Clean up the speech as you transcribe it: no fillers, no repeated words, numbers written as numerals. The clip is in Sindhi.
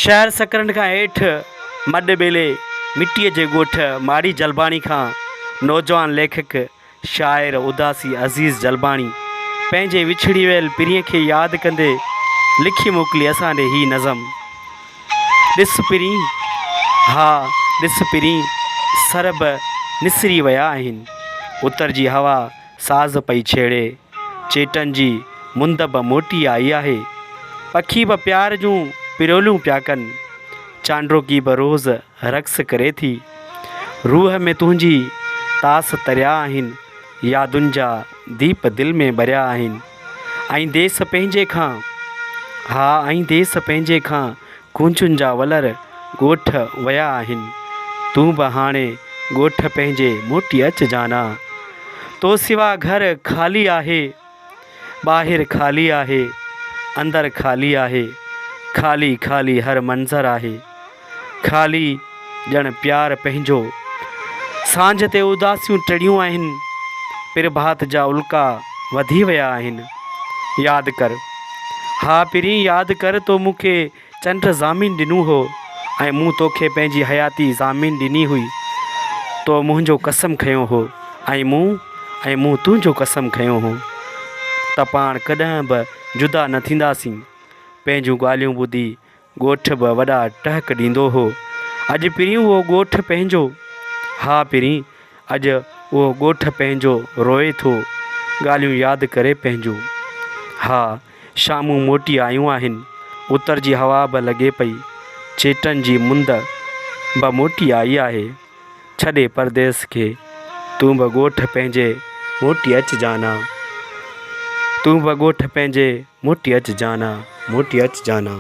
شهر سڪرنڊ کان هيٺ مڏ ٻيلي مٽيء جي ڳوٺ ماڙي جلباڻي کان نوجوان ليکڪ شاعر اداسي عزيز جلباڻي پنهنجي وڇڙي ويل پرينء کي ياد ڪندي لکي موڪلي اسان ڏي هي نظم. ڏس پرين، ها ڏس پرين، سر به نسري ويا آهن. اتر جي هوا ساز پئي ڇيڙي، چيٽن جي مند به موٽي آئي آهي. پکي به پيار جون پروليون پيا ڪن. چانڊوڪي به روز رقص ڪري ٿي. روح ۾ تنهنجي تاس تريا آهن، يادن جا ديپ دل ۾ ٻريا آهن. ۽ ديس پنهنجي کان، ها ۽ ديس پنهنجي کان ڪونجن جا ولر ڳوٺ ويا آهن. تون به هاڻي ڳوٺ پنهنجي موٽي اچ جانا. تو سوا گهر خالي آهي. ٻاهر خالي آهي، اندر خالي آهي، خالي خالي هر منظر آهي، خالي ڄڻ پيار پنهنجو. سانجهه تي اداسيون ٽڙيون آهن، پرڀات جا الڪا وڌي ويا آهن. ياد ڪر، ها پرين ياد ڪر تو مون کي چنڊ ضامن ڏنو هو ۽ مون توکي پنهنجي حياتي ضامن ڏني هئي. تو منهنجو قسم کنيو هو ۽ مون ۽ مون تنهنجو قسم کنيو هو ته پاڻ ڪڏهن به جدا نه ٿينداسين. پنهنجون ڳالهيون ٻڌي ڳوٺ به وڏا ٽهڪ ڏيندو هو. اڄ پرين اهو ڳوٺ پنهنجو. ها پرين اڄ اهو ڳوٺ پنهنجو روئي ٿو، ڳالهيون ياد ڪري پنهنجون. ها شامون موٽي آيون آهن، اتر جي هوا به لڳي پئي، چيٽن جي مند به موٽي آئي آهي. ڇڏي پرديس کي، تون به ڳوٺ پنهنجي موٽي اچ جانا. تون به ڳوٺ پنهنجي موٽي اچ جانا، موٽي اچ جانا.